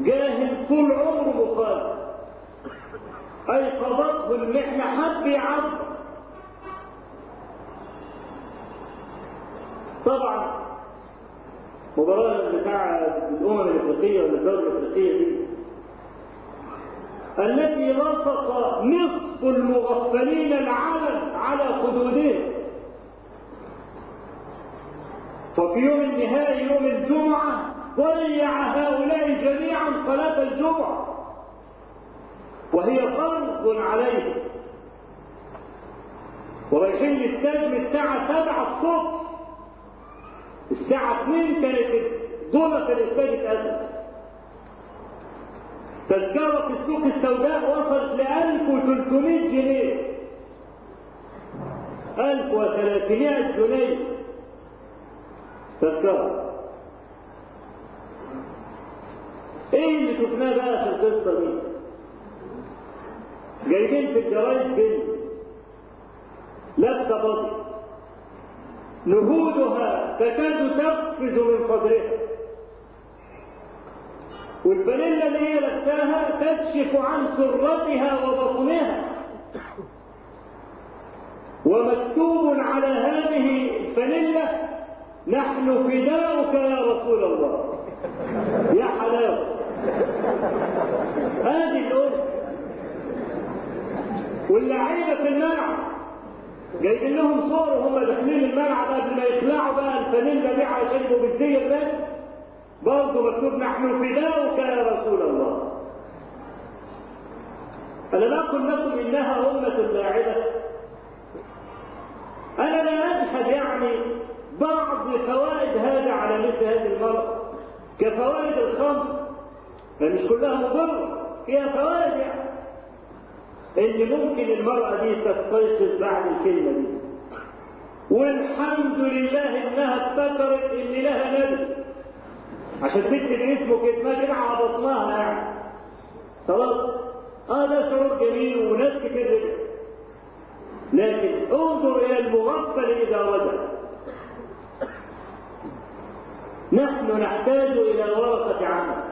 جاهل طول عمره مخالف، أيقظته المحنة حب يعبر. طبعا مباراة بتاع الأمم الأفريقية ولا الدولة الأفريقية دي التي لصق نصف المغفلين العالم على خدودهم، ففي يوم النهائي يوم الجمعة ضيع هؤلاء جميعا صلاة الجمعة وهي فرض عليهم، ورايحين الاستاد من الساعة 7 الصبح، الساعة 2 كانت ظلمة الاستاد اتقفلت. تذكرة في السوق السوداء وصلت ل 1300 جنيه، 1300 جنيه تذكرة. ايه اللي شفناه بقى في القصة دي؟ جايبين في الجرايد بنت لابسة بطي، نهودها تكاد تقفز من صدرها، والفانيلا اللي هي لابساها تكشف عن سرتها وبطنها، ومكتوب على هذه الفانيلا: نحن فداؤك يا رسول الله. يا حلاوة هذه الأم. واللعيبة في الملعب جايبين لهم صور وهم داخلين الملعب قبل ما يخلعوا بقى الفانيلا دي عشان يبقوا بالزي بس، برضه مكتوب نحن فداؤك يا رسول الله. أنا لا أقول لكم إنها أمة لاعبة، أنا لا أجحد يعني بعض فوائد هذا على مثل هذه المرأة كفوائد الخمر، مش كلها مضرة، فيها فوائد يعني اللي ممكن المرأة دي تستيقظ بعد الكلمة دي، والحمد لله إنها افتكرت إن لها نبي عشان تكتب اسمه كتمها كده على بطنها يعني خلاص. ده شعور جميل وناس كتير رجعت، لكن انظر إلى المغفل إذا رجع. نحن نحتاج إلى ورقة عمل.